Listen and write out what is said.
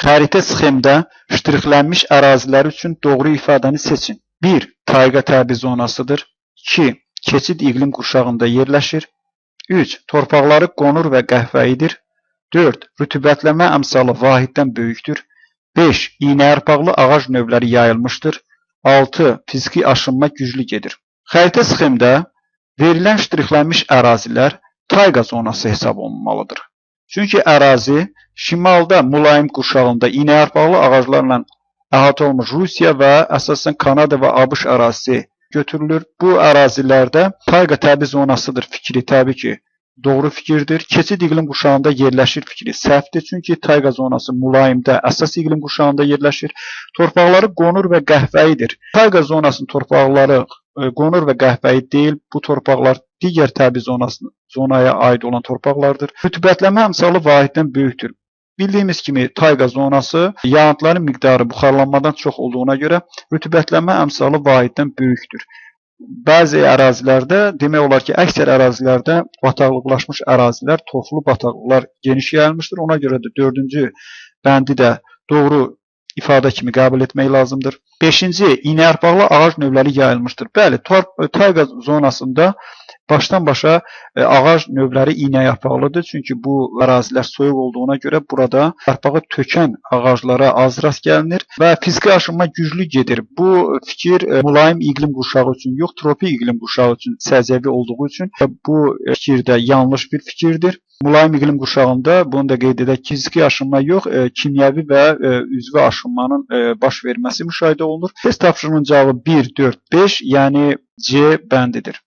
Xəritə sxemdə ştrixlənmiş ərazilər üçün doğru ifadəni seçin. 1. Tayqa təbii zonasıdır. 2. Keçid iqlim qurşağında yerləşir. 3. Torpaqları qonur və qəhvəyidir. 4. Rütubətlənmə əmsalı vahiddən böyükdür. 5. İynəyarpaqlı ağac növləri yayılmışdır. 6. Fiziki aşınma güclü gedir. Xəritə sxemdə verilən ştrixlənmiş ərazilər tayqa zonası hesab olunmalıdır. Çünki ərazi şimalda mülayim qurşağında iynəyarpaqlı ağaclarla əhatə olunmuş Rusiya və əsasən Kanada və ABŞ ərazisi götürülür. Bu ərazilərdə tayqa təbii zonasıdır fikri təbii ki, doğru fikirdir. Keçid iqlim qurşağında yerləşir fikri səhvdir. Çünki tayqa zonası mülayimdə əsas iqlim qurşağında yerləşir. Torpaqları qonur və qəhvəyidir. Tayqa zonasının torpaqları qonur və qəhvəyi deyil. Bu torpaqlar digər təbii zonaya aid olan torpaqlardır. Rütubətlənmə əmsalı vahiddən böyükdür. Bildiyimiz kimi tayqa zonası yağıntıların miqdarı buxarlanmadan çox olduğuna görə rütubətlənmə əmsalı vahiddən böyükdür. Bəzi ərazilərdə, demək olar ki, əksər ərazilərdə bataqlıqlaşmış ərazilər, torflu bataqlıqlar geniş yayılmışdır. Ona görə də 4-cü bəndi də doğru ifadə kimi qəbul etmək lazımdır. 5-ci, iynəyarpaqlı ağac növləri yayılmışdır. Bəli, tayqa zonasında başdan başa ağac növləri iynəyarpaqlıdır. Çünki bu ərazilər soyuq olduğuna görə burada yarpağı tökən ağaclara az rast gəlinir və fiziki aşınma güclü gedir. Bu fikir mülayim iqlim qurşağı üçün yox, tropik iqlim qurşağı üçün səciyyəvi olduğu üçün bu fikir də yanlış bir fikirdir. Mülayim iqlim qurşağında bunu da qeyd edək, fiziki aşınma yox, kimyəvi və üzvü aşınmanın baş verməsi müşahidə olunur. Test tapşırığının cavabı 1, 4, 5, yəni C bəndidir.